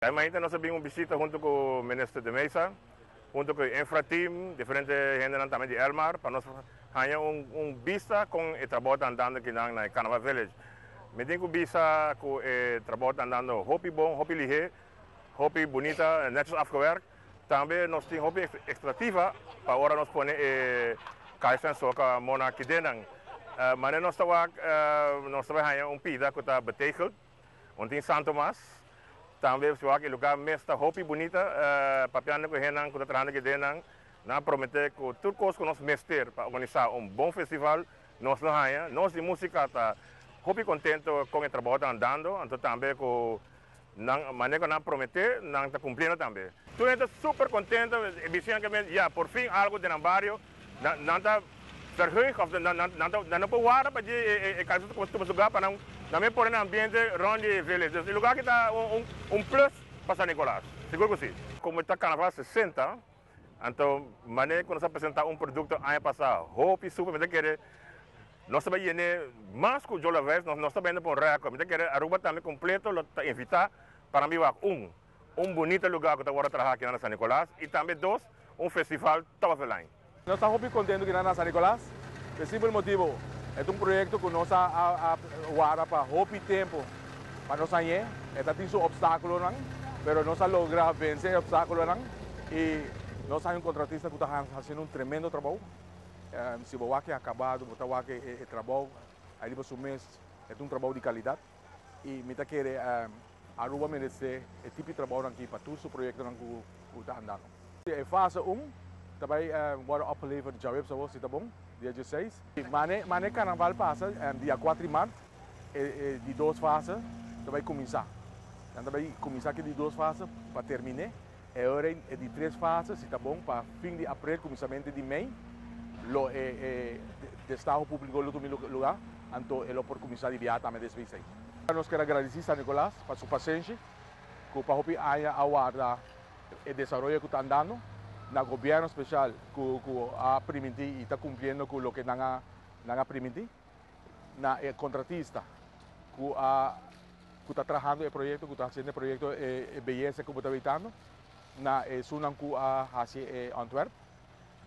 Mainta nos a bin un bishita hunto cu Minister De Meza, hunto cu e Infra Team, diferente hendenan tambe di Elmar, pa nos haya un bista con e trabou ta andando akinan na e Carnaval Village. Mi tin cu bisa cu e trabou ta andando hopi bon, hopi lihe, hopi bunita, netjes afgewerkt. Tambe nos tin hopi expectativa pa ora nos pone e Calypso en Soca Mona akidennan. Manera nos ta wak, nos ta bay haya un pida cu ta betegeld. Un tin Santo mas. Tambe si wak e lugar mes ta hopi bunita, papiando cu hendenan cu ta trahando aki dennan, nan a promete cu tur cos cu nos mester pa organisa un bon festival, nos lo haña. Nos di musica ta hopi contento con e trabou ta andando, anto tambe cu nan manera cu nan a promete, nan ta cumpliendo tambe. Tur hende ta super contento, e bisiñanan ke men, ya, por fin algo den nan bario, nan ta verheug of nan no por warda pa dje e kalsa ta tuma su lugar pa nan men pone nan ambiente rond di e village. Dus e lugar aki ta un plus pa San Nicolas, sigur ku si. Komo ta Carnaval 60, anto manera ku nos a presenta un produkto aña pasa hopi super, mi ta kere nos ta bai yene mas ku Jola Vijf, nos ta bayendo pa un record. Mi ta kere Aruba tambe kompleto lo ta invita pa nan biba un. Un bunita lugar cu ta wordo traha aki na San Nicolas y tambe dos, un festival top of the line. Nos ta hopi contento aki na San Nicolas p'e simpel motibo e ta un proyecto cu nos a warda pa hopi tempo pa nos hañ'e. E ta tin su obstaculonan pero nos a logra vence e obstaculonan y nos haña un contratista cu ta haciendo un tremendo trabou. Si bo wak e acabado bo ta wak e trabou ariba su mes e ta un trabou di calidad. Y mi ta kere Aruba merece e tipo di trabounan aki pa tur su proyectonan cu ta andando. E fase un ta bay wordo opgeleverd djaweps awor si ta bon, dia dieseis. Mane carnaval pasa dia cuatro di maart e di dos fase ta bay cuminsa. Nan ta bay cuminsa cu e di dos fase pa termine. E ora e di tres fase si ta bon pa fin di april cuminsamento di mei lo e destaho publico lo tuma lugar anto e lo por cuminsa di biaha tambe despues esey. Nos kier a gradici San Nicolas pa su pasenshi cu pa hopi aña a warda e desaroyo cu ta andando na gobierno special cu a priminti y ta cumpliendo cu loke nan a priminti. Na e contratista cu a cu ta trahando e proyecto, cu ta haciendo e proyecto e beyesa cu bo ta witando, na esunnan cu a haci e ontwerp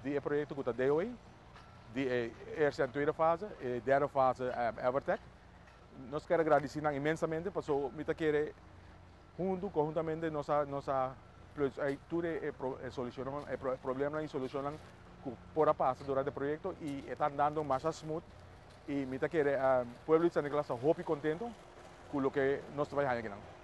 di e proyecto cu ta DOE, di e eerste en tweede fase, e derde fase Evertec. Nos kier a gradici nan inmensamente pasobra mi ta kere hunto, conhuntamente nos a nos a tur e solucionnan, e problemanan y solucionnan cu por a pasa durante e proyecto y e ta andando masha smooth y mi ta kere pueblo di San Nicolas ta hopi contento cu loke nos ta bay haña akinan.